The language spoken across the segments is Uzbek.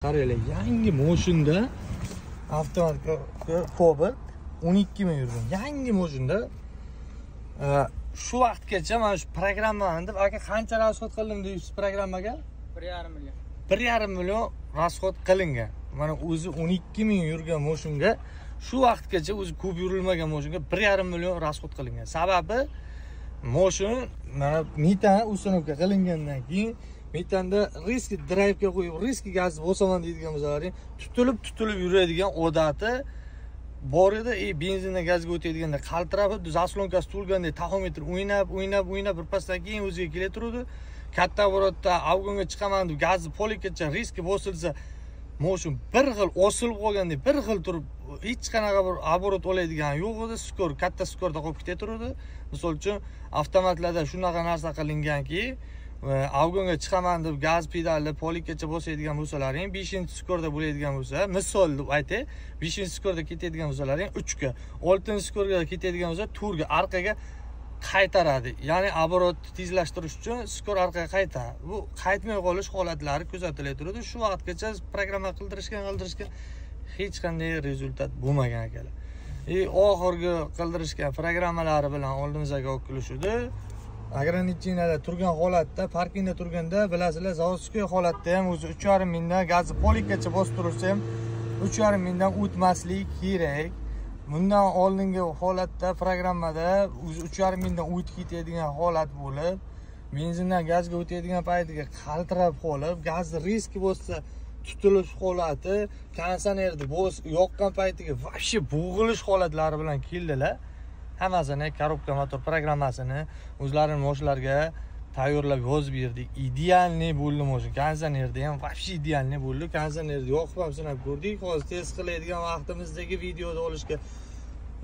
Qaranglar, yangi moshinda avtomat Cobalt 12 ming yurgan. Yangi moshinda shu vaqtgacha mana shu programmani deb aka qancha расход qildim deysiz programmaga? 1,5 million. 1,5 million расход qilingan. Mana o'zi 12 ming yurgan moshinga shu vaqtgacha o'zi ko'p yurilmagan moshinga 1,5 million расход qilingan. Sababi moshin mana metan установка qilingandan keyin metanda risk drayvga qo'yib risk gaz bosaman deydigan bo'lsalaring, tutilib yuradigan odati bor edi. Benzindan gazga o'tadiganda qaltirab, заслонка si to'lgandek taxometr o'ynab birpasdan keyin o'ziga kela turdi. Katta оборот da обгон ga chiqaman deb gazni polikgacha riski bosilsa, moshin bir xil osilib qolgandek bir xil turib, hech qanaqa bir оборот oladigan yo'q edi. Скор, katta скор da qolib ketaverdi. Misol uchun avtomatlarda shunaqa narsa qilinganki, обгон ga chiqaman deb gaz pedalni polikgacha bosadigan bo'lsalaring, 5-скор da bo'ladigan bo'lsa, misol deb aytay, 5-скор da ketadigan bo'lsalaring 3ga, 6-скор ga ketadigan bo'lsa 4ga orqaga qaytaradi. Ya'ni оборот ni tezlashtirish uchun скор orqaga qaytadi. Bu qaytmay qolish holatlari kuzatilib turadi. Shu vaqtgacha programma qildirishgan hech qanday результат bo'lmagan akalar. Oxirgi qildirishgan programmalari bilan oldimizga olib kelishdi. Ограничение da turgan holatda, parkingda turganda bilasizlar, заводской holatda ham o'zi 3,5 mingdan gazni polikgacha bosib turilsa ham 3,5 mingdan o'tmaslik kerak. Bundan oldingi holatda programmada o'zi 3,5 mingdan o'tib ketadigan holat bo'lib, benzindan gazga o'tadigan paytiga qaltirab qolib, gazni riski bossa tutilish holati, konditsionerni yoqqan paytiga вообще bo'g'ilish holatlari bilan keldilar. Hammasini korobka motor programmasini o'zlarini moshinlarga tayyorlab yozib berdik. Идеальный bo'ldi moshin. Konditsionerda ham вообще идеальный bo'ldi. Konditsionerni yoqib ham sinab ko'rdik. Hozir test qiladigan vaqtimizdagi videoda olishga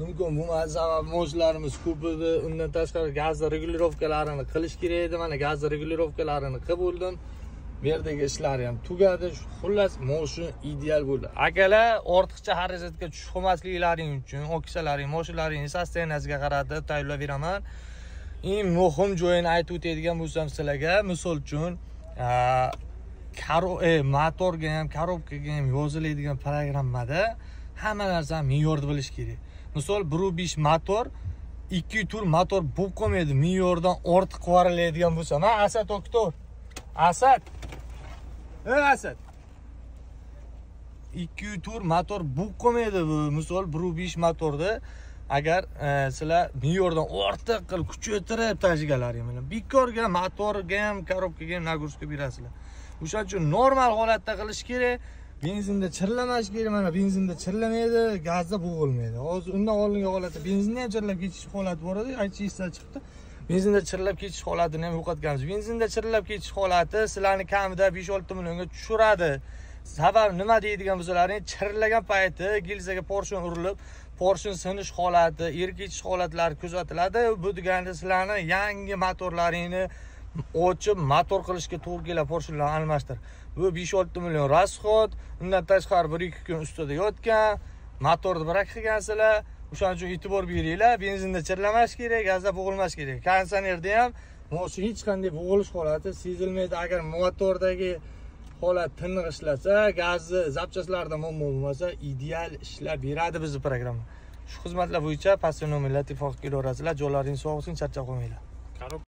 mumkin bo'lmadi. Sababi moshinlarimiz ko'p edi. Undan tashqari gaz регулировка larini qilish kerak edi. Mana gaz регулировка larini qilib bo'ldim. Bu yerdagi ishlari ham tugadi. Xullas, moshin ideal bo'ldi. Akalar, ortiqcha xarajatga tushib qolmasliklaring uchun okisalaring, moshinlaringni состояния siga qaratib tayyorlab beraman. Eng muhim joyini aytib o'tadigan bo'lsam sizlarga, misol uchun, motorga ham, korobkaga ham yoziladigan programmada hamma narsani me'yorni bilish kerak. Misol 1.5 motor, 2 tur motor bo'lib qolmaydi, me'yordan ortiq qilib bo'lsa. Ma Asad oktor. Asad. Ey Asad. 2 tur motor bo'lib qolmaydi bu. Misol 1.5 motorda agar sizlar me'yordan ortiq qilib kuchaytirib tashiganlaring bilan bekorga motorga ham, korobkaga ham нагрузка berasizlar. O'shaning uchun normal holatda qilish kerak. Benzinda chirlamash kerak. Mana benzinda chirlamaydi, gazda bo'g'ilmaydi. Hozir undan oldingi holatda benzinda ham chirlab ketish holati bor edi, aytish esdan chiqdi. Benzinda chirlab ketish holatini ham yo'qotganmiz. Benzinda chirlab ketish holati sizlarni kamida 5-6 millionga tushiradi. Sabab nima deydigan bo'lsalaring, chirlagan payti gilzaga porshin urilib, porshin sinish holati, erib ketish holatlari kuzatiladi. Bu degani sizlarni yangi motorlaringni ochib motor qilishga to'g'ri keladi, porshinlarni almashtir. Bu 5-6 million расход, undan tashqari 1-2 kun ustida yotgan, motorni brak qilgansizlar. O'shaning uchun e'tibor beringlar, benzinda chirlamash kerak, gazda bo'g'ilmash kerak. Konditsionerda ham moshin hech qanday bo'g'ilish holati sezilmaydi. Agar motordagi holat tiniq ishlasa, gazni запчасть larda muammo bo'lmasa, ideal ishlab beradi bizni programma. Shu xizmatlar bo'yicha pastki nomerlar telefon qilib kelaverasizlar. Jonlaringiz sog' bo'lsin, charchab qolmanglar.